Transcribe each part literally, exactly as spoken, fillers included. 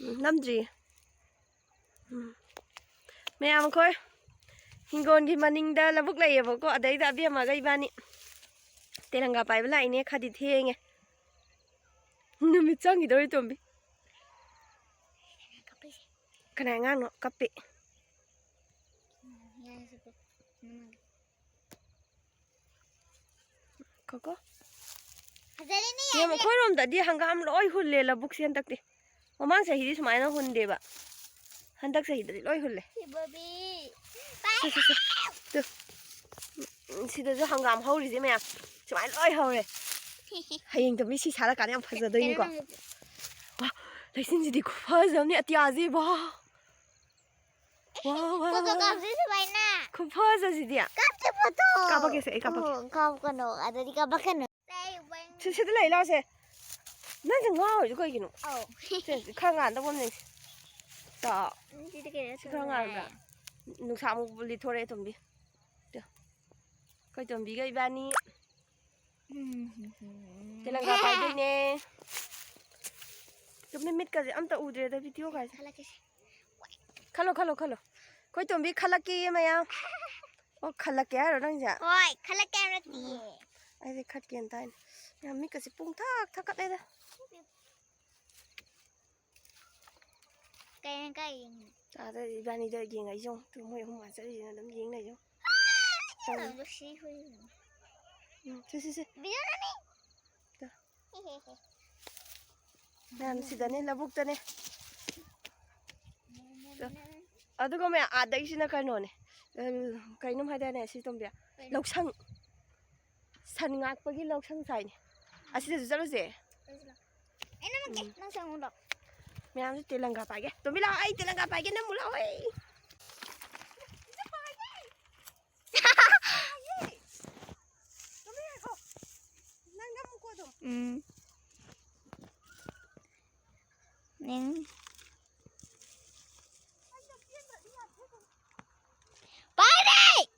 ꯎꯝ, ꯅꯝꯗ꯭ꯔꯤꯌꯦ꯫ ꯎꯝ꯫ ꯃꯌꯥꯝ ꯑꯩꯈꯣꯏ ꯍꯤꯡꯒꯣꯜꯒꯤ ꯃꯅꯤꯡꯗ ꯂꯧꯕꯨꯛ ꯂꯩꯌꯦꯕꯀꯣ, ꯑꯗꯩꯗ ꯑꯕꯦꯝꯃꯒ ꯏꯕꯥꯅꯤ ꯇꯦꯂꯪꯒꯥ ꯄꯥꯏꯕ ꯂꯥꯛꯏꯅꯦ꯫ ꯈꯔꯗꯤ ꯊꯦꯡꯉꯦ꯫ ꯅꯨꯃꯤꯠ ꯆꯪꯈꯤꯗꯧꯔꯦ, ꯇꯣꯝꯕꯤ꯫ ꯀꯅꯥ ꯑꯉꯥꯡꯅꯣ ꯀꯞꯄꯤ? ꯀꯣꯀꯣ꯫ ꯐꯖꯔꯦꯅꯦ, ꯌꯦꯡꯉꯣ, ꯌꯥꯔꯦ꯫ ꯑꯩꯈꯣꯏꯔꯣꯝꯗꯗꯤ ꯍꯪꯒꯥꯝ ꯂꯣꯏ ꯍꯨꯜꯂꯦ ꯂꯧꯕꯨꯛꯁꯦ ꯍꯟꯗꯛꯇꯤ꯫ ꯃꯃꯥꯡ ꯆꯍꯤꯗꯤ ꯁꯨꯃꯥꯏꯅ ꯍꯨꯟꯗꯦꯕ꯫ ꯍꯟꯗꯛ ꯆꯍꯤꯗꯗꯤ ꯂꯣꯏ ꯍꯨꯜꯂꯦ꯫ ꯁꯤ ꯕꯣꯕꯤ꯫ ꯁꯤ, ꯁꯤ, ꯁꯤ꯫ ꯇꯨ꯫ ꯎꯝ, ꯁꯤꯗꯁꯨ ꯍꯪꯒꯥꯝ ꯍꯧꯔꯤꯁꯦ ꯃꯌꯥꯝ꯫ ꯁꯨꯃꯥꯏꯅ ꯂꯣꯏ ꯍꯧꯔꯦ꯫ ꯍꯌꯦꯡ ꯇꯣꯝꯕꯤ ꯁꯤ ꯁꯥꯔꯀꯥꯟꯗ ꯌꯥꯝ ꯐꯖꯗꯣꯏꯅꯤꯀꯣ꯫ ꯀꯩꯅꯣ ꯅꯪ ꯍꯥꯏꯁꯦ? ꯋꯥ, ꯂꯩꯆꯤꯟꯁꯤꯗꯤ ꯈꯨꯐꯖ ꯑꯃꯅꯤ ꯑꯇꯤꯌꯥꯁꯤꯕꯣ꯫ ꯋꯥ, ꯋꯥ, ꯐꯣꯇꯣ ꯋꯥ, ꯋꯥ꯫ ꯀꯥꯞꯁꯤ ꯁꯨꯃꯥꯏꯅ꯫ ꯈꯨꯐꯖꯁꯤꯗꯤ꯫ ꯀꯥꯞꯁꯤ ꯐꯣꯇꯣ꯫ ꯀꯥꯞꯄꯛꯀꯦꯁꯦ, ꯑꯩ ꯀꯥꯞꯄꯛꯀꯦ꯫ ꯎꯝ, ꯀꯥꯞꯀꯅꯣ꯫ ꯑꯗꯨꯗꯤ ꯀꯥꯞꯄꯛꯀꯅꯨ꯫ ꯁꯤ, ꯁꯤꯗ ꯂꯩ, ꯂꯥꯎꯁꯦ꯫ ꯅꯪꯁꯦ ꯉꯥꯎꯔꯤꯗꯣ ꯀꯩꯒꯤꯅꯣ? ꯑꯧ꯫ ꯁꯦ, ꯈꯔ ꯉꯥꯟꯗꯧꯕ ꯑꯃ ꯌꯦꯡꯁꯤ꯫ ꯇꯣ꯫ ꯁꯤꯗꯤ ꯀꯩꯅꯣ ꯁꯤ ꯈꯔ ꯇꯧꯔꯦ꯫ ꯉꯥꯟꯕ꯭ꯔꯥ? ꯅꯨꯡꯁꯥ ꯑꯃꯨꯛ ꯂꯤꯊꯣꯔꯛꯑꯦ, ꯇꯣꯝꯕꯤ꯫ ꯇꯣ꯫ ꯑꯩꯈꯣꯏ ꯇꯣꯝꯕꯤꯒ ꯏꯕꯥꯅꯤ꯫ ꯎꯝ꯫ ꯇꯦꯂꯪꯒꯥ ꯄꯥꯏꯗꯣꯏꯅꯦ꯫ ꯇꯣꯝꯕꯤ ꯃꯤꯠꯀꯁꯦ ꯑꯝꯇ ꯎꯗ꯭ꯔꯦꯗ, ꯚꯤꯗꯤꯑꯣ ꯀꯥꯏꯁꯦ꯫ ꯈꯜꯂꯛꯀꯦꯁꯦ꯫ ꯈꯜꯂꯣ, ꯈꯜꯂꯣ, ꯈꯜꯂꯣ꯫ ꯑꯩꯈꯣꯏ ꯇꯣꯝꯕꯤ ꯈꯜꯂꯛꯀꯦꯌꯦ ꯃꯌꯥꯝ꯫ ꯑꯣ, ꯈꯜꯂꯛꯀꯦ ꯍꯥꯏꯔꯣ ꯅꯪꯁꯦ? ꯍꯣꯏ, ꯈꯜꯂꯛꯀꯦ ꯍꯥꯏꯕ ꯅꯠꯇꯤꯌꯦ꯫ ꯎꯝ꯫ ꯑꯩꯗꯤ ꯈꯠꯀꯦꯅ ꯇꯥꯏꯅꯦ꯫ ꯃꯌꯥꯝ ꯃꯤꯠꯀꯁꯦ ꯄꯨꯡꯊꯛ ꯊꯛꯀꯠꯂꯦꯗ꯫ ꯀꯩꯅꯣ ꯀꯥꯏ ꯌꯦꯡꯉꯤꯅꯣ? ꯑꯥꯗ ꯏꯕꯥꯅꯤꯗ ꯌꯦꯡꯉꯛꯏꯁꯦ ꯌꯦꯡꯉꯨ꯫ ꯇꯨ ꯃꯣꯏ ꯑꯍꯨꯝ ꯃꯥ ꯆꯠꯂꯤꯁꯤꯅ ꯑꯗꯨꯝ ꯌꯦꯡ ꯂꯩꯌꯣ꯫ ꯇꯧꯔꯤ꯫ ꯅꯨꯡꯁꯤ ꯍꯨꯏ꯫ ꯎꯝ, ꯁꯤ, ꯁꯤ, ꯁꯤ꯫ ꯕꯤꯖꯣꯔꯥꯅꯤ꯫ ꯇꯨ꯫ ꯍꯦ, ꯍꯦ, ꯍꯦ꯫ ꯃꯌꯥꯝ ꯁꯤꯗꯅꯦ, ꯂꯧꯕꯨꯛꯇꯅꯦ꯫ ꯇꯨ꯫ ꯑꯗꯨꯒ ꯃꯌꯥꯝ ꯑꯥꯗꯩꯁꯤꯅ ꯀꯩꯅꯣꯅꯦ꯫ ꯎꯝ, ꯀꯩꯅꯣꯝ ꯍꯥꯏꯗꯥꯏꯅꯦ ꯁꯤ ꯇꯣꯝꯕꯤ? ꯀꯩꯅꯣ? ꯂꯧꯁꯪ꯫ ꯁꯟ ꯉꯥꯛꯄꯒꯤ ꯂꯧꯁꯪ ꯁꯥꯏꯅꯦ꯫ ꯑꯁꯤꯗꯁꯨ ꯆꯠꯂꯨꯁꯦ꯫ ꯑꯩ ꯅꯝꯃꯛꯀꯦ, ꯎꯝ꯫ ꯅꯪ ꯆꯪꯉꯨ ꯂꯥꯎ꯫ ꯃꯌꯥꯝꯁꯨ ꯇꯦꯂꯪꯒꯥ ꯄꯥꯏꯒꯦ꯫ ꯇꯣꯝꯕꯤ ꯂꯥꯛꯑꯣ, ꯑꯩ ꯇꯦꯂꯪꯒꯥ ꯄꯥꯏꯒꯦ, ꯅꯝꯃꯨ ꯂꯥꯛꯑꯣ, ꯑꯩ꯫ ꯇꯣꯝꯕꯤ ꯉꯥꯏꯈꯣ꯫ ꯅꯪ ꯅꯝꯃꯨꯀꯣ ꯑꯗꯨꯝ꯫ ꯎꯝ꯫ ꯅꯤꯡ꯫ ꯄꯥꯏꯔꯦ!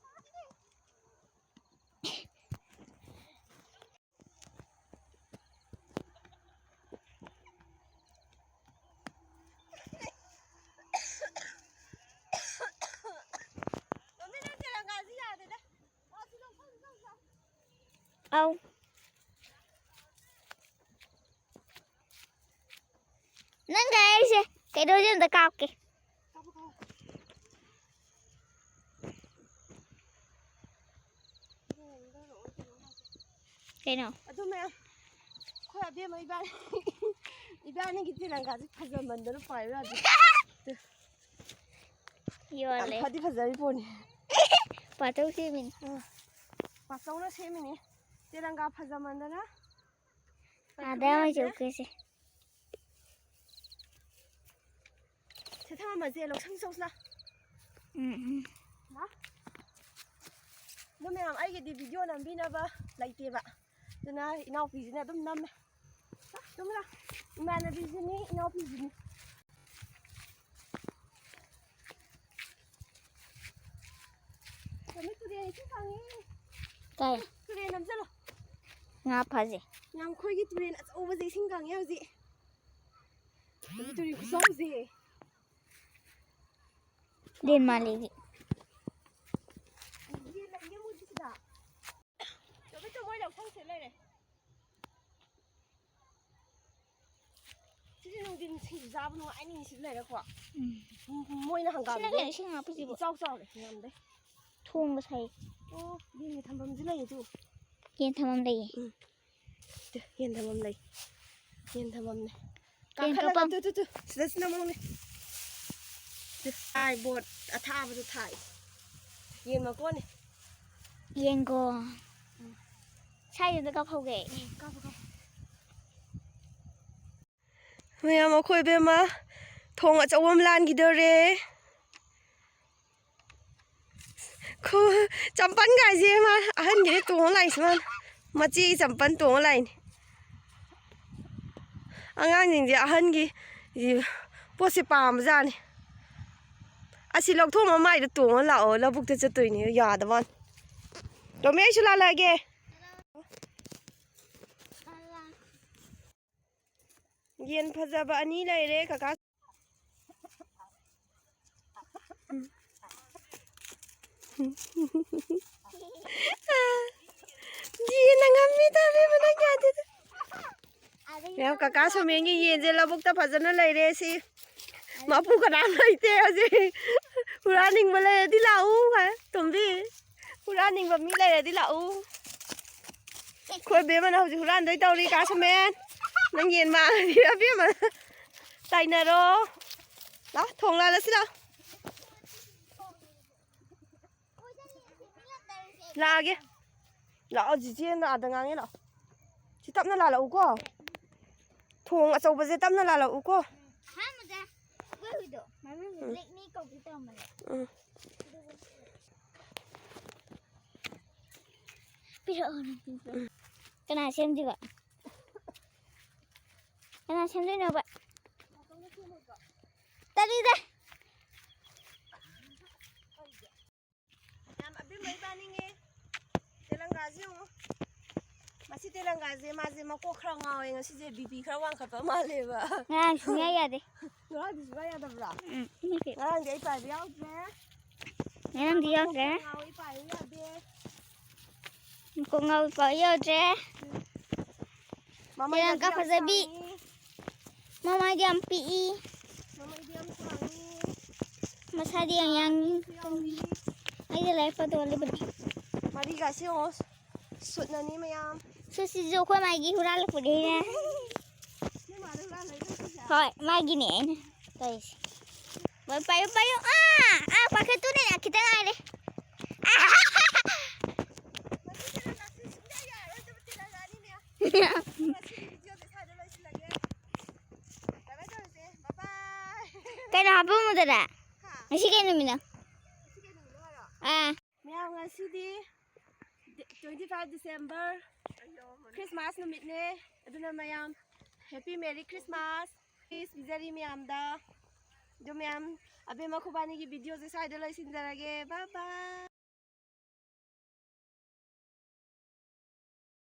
ꯑꯧ꯫ ꯅꯪꯒ ꯑꯩꯁꯦ ꯀꯩꯅꯣꯁꯦ ꯑꯝꯇ ꯀꯥꯞꯀꯦ꯫ ꯀꯩꯅꯣ? ꯑꯗꯨ ꯃꯌꯥꯝ, ꯑꯩꯈꯣꯏ ꯑꯕꯦꯝꯃ ꯏꯕꯥꯅꯤ, ꯏꯕꯥꯅꯤꯒꯤ ꯇꯦꯂꯪꯒꯥꯁꯦ ꯐꯖꯃꯟꯗꯅ ꯄꯥꯏꯕ ꯌꯥꯗꯦ꯫ ꯌꯣꯜꯂꯦ꯫ ꯌꯥꯝ ꯐꯗꯤ ꯐꯖꯔꯤ ꯄꯣꯠꯅꯤ꯫ ꯄꯥꯆꯧ ꯁꯦꯝꯃꯤꯅꯤ꯫ ꯎꯝ꯫ ꯄꯥꯆꯧꯅ ꯁꯦꯝꯃꯤꯅꯤ꯫ ꯇꯦꯂꯪꯒꯥ ꯐꯖꯃꯟꯗꯅ ꯑꯥꯗ ꯄꯥꯏꯈꯠꯄ ꯑꯃ ꯌꯥꯗ꯭ꯔꯦ꯫ ꯆꯧꯀꯤꯁꯦ꯫ ꯁꯦ, ꯊꯝꯃꯝꯃꯁꯦ, ꯂꯧꯁꯪ ꯆꯧꯁꯤꯂꯥ꯫ ꯎꯝ, ꯎꯝ꯫ ꯂꯥ꯫ ꯑꯗꯣ ꯃꯌꯥꯝ, ꯑꯩꯒꯤꯗꯤ video ꯅꯝꯕꯤꯅꯕ ꯂꯩꯇꯦꯕ꯫ ꯑꯗꯨꯅ ꯏꯅꯥꯎꯄꯤꯁꯤꯅ ꯑꯗꯨꯝ ꯅꯝꯃꯦ꯫ ꯂꯥ, ꯑꯗꯨꯝ ꯂꯥ꯫ ꯏꯃꯥꯟꯅꯕꯤꯁꯤꯅꯤ, ꯏꯅꯥꯎꯄꯤꯁꯤꯅꯤ꯫ ꯀꯩꯅꯣ, ꯇꯨꯔꯦꯟ ꯏꯁꯤꯡ ꯀꯪꯉꯤ꯫ ꯀꯥꯏ? ꯇꯨꯔꯦꯟ ꯅꯝꯁꯤꯜꯂꯣ꯫ ꯉꯥ ꯐꯥꯁꯦ꯫ ꯉꯥꯡꯈꯣꯏꯒꯤ ꯇꯨꯔꯦꯟ ꯑꯆꯧꯕꯁꯦ ꯏꯁꯤꯡ ꯀꯪꯉꯦ ꯍꯧꯖꯤꯛ꯫ ꯍꯧꯖꯤꯛ ꯇꯨꯔꯦꯟ ꯈꯨꯆꯥꯎꯁꯦ꯫ ꯂꯦꯟ ꯃꯥꯜꯂꯦ ꯁꯤ꯫ ꯌꯦꯟ ꯂꯩꯌꯦ ꯃꯣꯏꯒꯤ ꯁꯤꯗ꯫ ꯇꯣꯃꯦꯇꯣ ꯃꯣꯏ ꯂꯧꯁꯪꯁꯦ ꯂꯩꯔꯦ꯫ ꯁꯤꯗꯤ ꯅꯨꯡꯊꯤꯟ ꯁꯤꯡꯖꯨ ꯆꯥꯕ ꯅꯨꯡꯉꯥꯏꯅꯤ, ꯁꯤꯗ ꯂꯩꯔꯦꯀꯣ꯫ ꯎꯝ꯫ ꯃꯣꯏꯅ ꯍꯪꯒꯥꯝꯗꯣ ꯁꯤꯅ ꯀꯩꯅꯣ ꯏꯁꯤꯡ ꯍꯥꯞꯄꯤꯁꯤꯕꯣ? ꯏꯆꯥꯎ ꯆꯥꯎꯔꯦ, ꯌꯥꯝꯗꯦ꯫ ꯊꯣꯡꯕ ꯁꯥꯏ꯫ ꯑꯣ, ꯌꯦꯟꯒꯤ ꯊꯝꯐꯝꯁꯨ ꯂꯩꯌꯦ ꯇꯨ꯫ ꯌꯦꯟ ꯊꯝꯐꯝ ꯂꯩꯌꯦ꯫ ꯎꯝ꯫ ꯇꯨ, ꯌꯦꯟ ꯊꯝꯐꯝ ꯂꯩ꯫ ꯌꯦꯟ ꯊꯝꯐꯝꯅꯦ꯫ ꯌꯦꯟ ꯀꯥꯈꯠꯂꯒ ꯊꯝꯐꯝ꯫ ꯇꯨ, ꯇꯨ, ꯇꯨ, ꯁꯤꯗ ꯁꯤꯅ ꯃꯑꯣꯡꯅꯦ꯫ ꯇꯨ, ꯊꯥꯏ ꯕꯣꯠ ꯑꯊꯥꯕꯗꯣ ꯊꯥꯏ꯫ ꯌꯦꯟ ꯃꯀꯣꯟꯅꯦ꯫ ꯌꯦꯡꯒꯣ꯫ ꯎꯝ꯫ ꯁ꯭ꯋꯥꯏꯗ ꯀꯥꯞꯍꯧꯒꯦ꯫ ꯎꯝ, ꯀꯥꯞꯄꯣ, ꯀꯥꯞꯄꯣ꯫ ꯃꯌꯥꯝ, ꯑꯩꯈꯣꯏ ꯏꯕꯦꯝꯃ ꯊꯣꯡ ꯑꯆꯧꯕ ꯑꯃ ꯂꯥꯟꯈꯤꯗꯧꯔꯦ꯫ ꯈꯨ-, ꯆꯝꯄꯟꯒꯥꯏꯁꯦ ꯃꯥ ꯑꯍꯟꯒꯤꯅꯦ ꯇꯣꯡꯉ ꯂꯥꯛꯏꯁꯦ ꯃꯥꯅ꯫ ꯃꯆꯦꯒꯤ ꯆꯝꯄꯟ ꯇꯣꯡꯉ ꯂꯥꯛꯏꯅꯦ꯫ ꯑꯉꯥꯡꯁꯤꯡꯁꯦ ꯑꯍꯟꯒꯤ ꯄꯣꯠꯁꯦ ꯄꯥꯝꯕꯖꯥꯠꯅꯤ꯫ ꯑꯁꯤ ꯂꯧꯊꯣꯛꯑꯝꯃ ꯃꯥꯏꯗ ꯇꯣꯡꯉ ꯂꯥꯛꯑꯣ, ꯂꯧꯕꯨꯛꯇ ꯆꯠꯇꯣꯏꯅꯦ, ꯌꯥꯗꯕ ꯋꯥꯅꯤ꯫ ꯇꯣꯝꯕꯤ, ꯑꯩꯁꯨ ꯂꯥꯜꯂꯛꯑꯒꯦ꯫ ꯌꯦꯟ ꯐꯖꯕ ꯑꯅꯤ ꯂꯩꯔꯦ, ꯀꯀꯥ꯫ ꯎꯝ꯫ ꯌꯦꯟꯅ ꯉꯝꯃꯤꯗ, ꯑꯕꯦꯝꯃ, ꯅꯪ ꯌꯥꯗꯦꯗ꯫ ꯃꯌꯥꯝ, ꯀꯀꯥ ꯁꯣꯃꯦꯟꯒꯤ ꯌꯦꯟꯁꯦ ꯂꯧꯕꯨꯛꯇ ꯐꯖꯅ ꯂꯩꯔꯦ꯫ ꯁꯤ ꯃꯄꯨ ꯀꯅꯥꯝ ꯂꯩꯇꯦ ꯍꯧꯖꯤꯛ꯫ ꯍꯨꯔꯥꯟꯅꯤꯡꯕ ꯂꯩꯔꯗꯤ ꯂꯥꯛꯎ ꯍꯥꯏ꯫ ꯇꯣꯝꯕꯤ, ꯍꯨꯔꯥꯟꯅꯤꯡꯕ ꯃꯤ ꯂꯩꯔꯗꯤ ꯂꯥꯛꯎ꯫ ꯑꯩꯈꯣꯏ ꯕꯦꯝꯃꯅ ꯍꯧꯖꯤꯛ ꯍꯨꯔꯥꯟꯗꯣꯏ ꯇꯧꯔꯤ꯫ ꯀꯥ ꯁꯣꯃꯦꯟ, ꯅꯪ ꯌꯦꯟ ꯃꯥꯡꯉꯗꯤ ꯑꯕꯦꯝꯃ ꯇꯥꯏꯅꯔꯣ꯫ ꯂꯥꯛꯑꯣ, ꯊꯣꯡ ꯂꯥꯜꯂꯁꯤ ꯂꯥꯛꯑꯣ꯫ ꯂꯥꯛꯑꯒꯦ꯫ ꯂꯥꯛꯑꯣ, ꯆꯤꯆꯦꯅ ꯑꯥꯗ ꯉꯥꯡꯉꯦ, ꯂꯥꯛꯑꯣ꯫ ꯁꯤ ꯇꯞꯅ ꯂꯥꯜꯂꯛꯎꯀꯣ꯫ ꯊꯣꯡ ꯑꯆꯧꯕꯁꯦ ꯇꯞꯅ ꯂꯥꯜꯂꯛꯎꯀꯣ꯫ ꯑꯍꯥꯟꯕꯗ ꯑꯩꯈꯣꯏ ꯍꯨꯏꯗꯣ ꯃꯃꯤꯡꯗꯣ ꯎꯝ꯫ ꯕ꯭ꯂꯦꯛꯅꯤ ꯀꯧꯒꯦ ꯇꯧꯔꯝꯕꯅꯦ꯫ ꯎꯝ꯫ ꯄꯤꯔꯛꯑꯣ, ꯅꯪ ꯄꯤꯔꯛꯑꯣ꯫ ꯎꯝ꯫ ꯀꯅꯥ ꯁꯦꯝꯗꯣꯏꯕ? ꯀꯅꯥ ꯁꯦꯝꯗꯣꯏꯅꯣꯕ? ꯇꯜꯂꯤꯗ꯫ ꯌꯥꯝ ꯑꯕꯦꯝꯃ ꯏꯕꯥꯅꯤꯉꯦ꯫ ꯇꯦꯂꯪꯒꯥꯁꯤ ꯌꯦꯡꯉꯣ꯫ ꯃꯁꯤ ꯇꯦꯂꯪꯒꯥꯁꯦ, ꯃꯥꯁꯦ ꯃꯀꯣꯛ ꯈꯔ ꯉꯥꯎꯋꯦ ꯉꯁꯤꯁꯦ, ꯕꯤ ꯄꯤ ꯈꯔ ꯋꯥꯡꯈꯠꯄ ꯃꯥꯜꯂꯦꯕ꯫ ꯉꯔꯥꯡ ꯁꯨꯡꯌꯥ ꯌꯥꯗꯦ꯫ ꯉꯔꯥꯡꯗꯤ ꯁꯨꯡꯌꯥ ꯌꯥꯗꯕ꯭ꯔꯥ? ꯎꯝ, ꯏꯃꯥ ꯏꯕꯦꯝꯃ꯫ ꯉꯔꯥꯡꯗꯤ ꯑꯩ ꯄꯥꯏꯕ ꯌꯥꯎꯗ꯭ꯔꯦ꯫ ꯉꯔꯥꯡꯗꯤ ꯌꯥꯎꯗ꯭ꯔꯦ꯫ ꯃꯀꯣꯛ ꯉꯥꯎꯋꯦ, ꯄꯥꯏꯕ ꯌꯥꯗꯦ꯫ ꯃꯀꯣꯛ ꯉꯥꯎꯕꯤ ꯄꯥꯏꯕ ꯌꯥꯎꯗ꯭ꯔꯦ꯫ ꯃꯃꯩꯒꯗꯤ ꯇꯦꯂꯪꯒꯥ ꯌꯥꯝ ꯐꯖꯕꯤ꯫ ꯁꯥꯡꯉꯤ꯫ ꯃꯃꯥꯏꯗꯤ ꯌꯥꯝ ꯄꯤꯛꯏ꯫ ꯃꯃꯩꯗꯤ ꯌꯥꯝ ꯁꯥꯡꯉꯤ꯫ ꯃꯁꯥꯗꯤ ꯌꯥꯝ ꯌꯥꯡꯉꯤ꯫ ꯌꯥꯎꯏ꯫ ꯑꯩꯗꯤ ꯂꯥꯏꯔꯤꯛ ꯄꯥꯗꯧ ꯂꯩꯕꯅꯦ꯫ ꯃꯔꯤꯒꯁꯤ ꯌꯦꯡꯉꯣ꯫ ꯁꯨꯠꯅꯅꯤ ꯃꯌꯥꯝ꯫ ꯁꯨꯠꯁꯤꯁꯨ ꯑꯩꯈꯣꯏ ꯃꯥꯒꯤ ꯍꯨꯔꯥꯜꯂꯛꯄꯅꯤꯅꯦ꯫ ꯅꯣꯏ ꯃꯥꯅ ꯍꯨꯔꯥꯜꯂꯛꯏꯔꯣ ꯁꯤꯁꯦ? ꯍꯣꯏ, ꯃꯥꯒꯤꯅꯦ ꯑꯩꯅ ꯇꯧꯔꯤꯁꯦ꯫ ꯃꯣꯏ ꯄꯥꯏꯌꯨ, ꯄꯥꯏꯌꯨ꯫ ꯑꯥ! ꯑꯥ, ꯄꯥꯏꯈꯠꯇꯨꯅꯦ, ꯈꯤꯇꯪ ꯉꯥꯏꯔꯦ꯫ ꯃꯁꯤ ꯇꯦꯂꯪꯒꯥꯁꯤ ꯁꯨꯡꯌꯥ ꯌꯥꯔꯔꯣꯏꯗꯕ ꯇꯦꯂꯪꯒꯥꯅꯤꯅꯦ꯫ ꯉꯁꯤꯒꯤ ꯚꯤꯗꯤꯑꯣꯁꯦ ꯁ꯭ꯋꯥꯏꯗ ꯂꯣꯏꯁꯤꯜꯂꯒꯦ꯫ ꯕꯥꯏ ꯕꯥꯏ ꯇꯧꯔꯁꯦ꯫ ꯕꯥꯏ ꯕꯥꯏ꯫ ꯀꯩꯅꯣ ꯍꯥꯞꯄꯝꯃꯨꯗꯅ? ꯍꯥ? ꯉꯁꯤ ꯀꯩ ꯅꯨꯃꯤꯠꯅꯣ? ꯉꯁꯤ ꯀꯩ ꯅꯨꯃꯤꯠꯅꯣ ꯍꯥꯏꯔꯣ? ꯑꯥ꯫ ꯃꯌꯥꯝ, ꯉꯁꯤꯗꯤ twenty five December, Christmas ꯅꯨꯃꯤꯠꯅꯦ꯫ ꯑꯗꯨꯅ ꯃꯌꯥꯝ, Happy Merry Christmas꯫ Wish ꯄꯤꯖꯔꯤ ꯃꯌꯥꯝꯗ꯫ ꯑꯗꯨ ꯃꯌꯥꯝ, ꯑꯕꯦꯝꯃ ꯈꯨꯕꯥꯅꯤꯒꯤ ꯚꯤꯗꯤꯑꯣꯁꯦ ꯁ꯭ꯋꯥꯏꯗ ꯂꯣꯏꯁꯤꯟꯖꯔꯒꯦ꯫ ꯕꯥꯏ ꯕꯥꯏ꯫